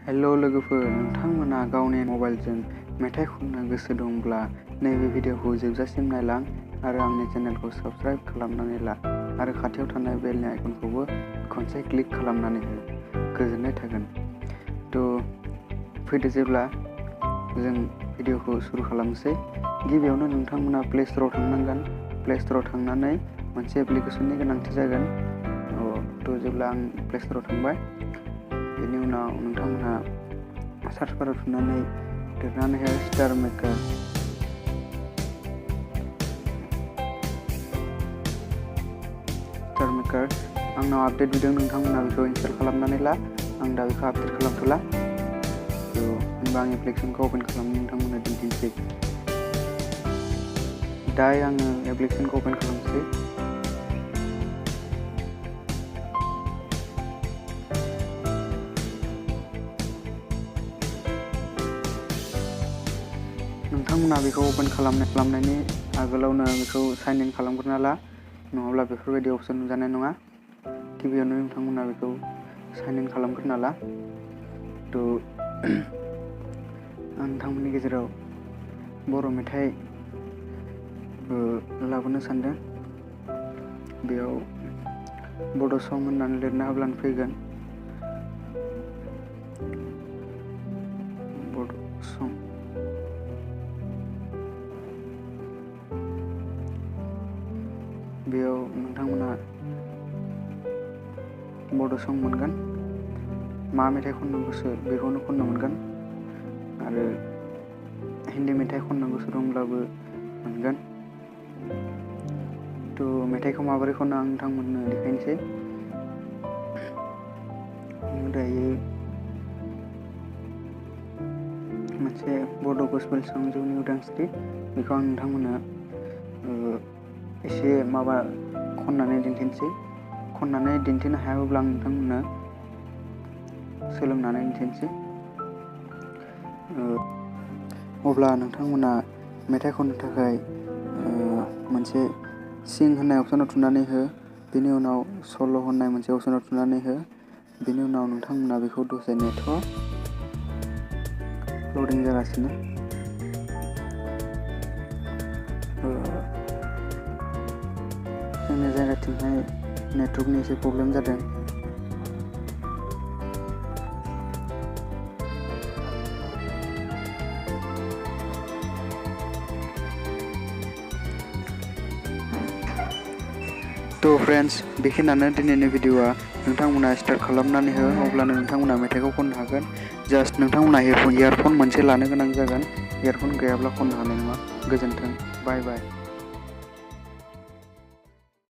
Hello लोगोफोर, नोंथांमोना गावनि मबाइलजों मेथाइ खननो गोसो दंब्ला नैबे भिडिअखौ जोबजासिम नायलां आरो आंनि चेनेलखौ साबस्क्राइब खालामनानै ला आरो खाथियाव थानाय बेलनि आइकनखौबो खनसे क्लिक खालामनानै हो। गोजोननाय थागोन। फैदो जेब्ला जों भिडिअखौ सुरु खालामसै। गिबियावनो नोंथांमोना प्ले स्ट'राव थांनांगोन। प्ले स्ट'राव थांनानै मोनसे एप्लिकेशननि गोनांथि जागोन। जेब्ला आं प्ले स्ट'राव थांबाय, बेनि उनाव नोंथांमोनहा सार्च बाराव थुनानै लिरनानै हो स्टार मेकार। आंनाव आपडेट बिदों, नोंथांमोनहा बेखौ इनस्टल खालामनानै ला। आं दा बेखौ आपडेट खालामथ'ला। होनबा आं एप्लिकेशनखौ अपेन खालामनो नोंथांमोननो दिन्थिनोसै। दायो आङो एप्लिकेशनखौ अपेन खालामसै। नोंथांमोना बेखौ अपेन खालामनायनि आगोलावनो बेखौ साइन इन खालामग्रोना ला, नङाब्ला बेफोरबायदि अपसन नुजानाय नङा। गिबियावनो नोंथांमोना बेखौ साइन इन खालामग्रोना ला। आं नोंथांमोननि गेजेराव बर' मेथाइ लाबोनो सानदों। बेयाव बड' सं होननानै लिरना होब्लानो फैगोन। बड' सं। बेयाव नोंथांमोना बड' सं मोनगोन। मा मेथाइ खननो गोसो बेखौनो खननो मोनगोन आरो हिन्दी मेथाइ खननो गोसो दंब्लाबो मोनगोन। मेथाइखौ माबोरै खनो आं नोंथांमोननो देखायनोसै। दायो मोनसे बड' गस्पेल सं जिउनि उदांस्रि, बेखौ आं नोंथांमोननो एसे खननानै दिन्थिनोसै। खननानै दिन्थिनो हायाब्ला आं नोंथांमोननो सोलोंनानै दिन्थिनोसै। अब्ला नोंथांमोना मेथाइ खननो थाखाय मोनसे सिं होननाय अपसनाव थुनानै हो। बेनि उनाव सल' होननाय मोनसे अपसनाव थुनानै हो। बेनि उनाव नोंथांमोना बेखौ दसे नेथ'। लडिं जागासिनो। जोंनि जायगाथिंहाय नेटवर्कनि एसे प्रब्लेम जादों। फ्रेन्ड्स, बेखिनियानो दिनैनि भिडिअआ। नोंथांमोना स्टार्ट खालामनानै हो, अब्लानो नोंथांमोना मेथाइखौ खननो हागोन। जास्ट नोंथांमोना इयारफन मोनसे लानो गोनां जागोन। इयारफन गैयाब्ला खननो हानाय नङा। गोजोन्थों। बाय बाय।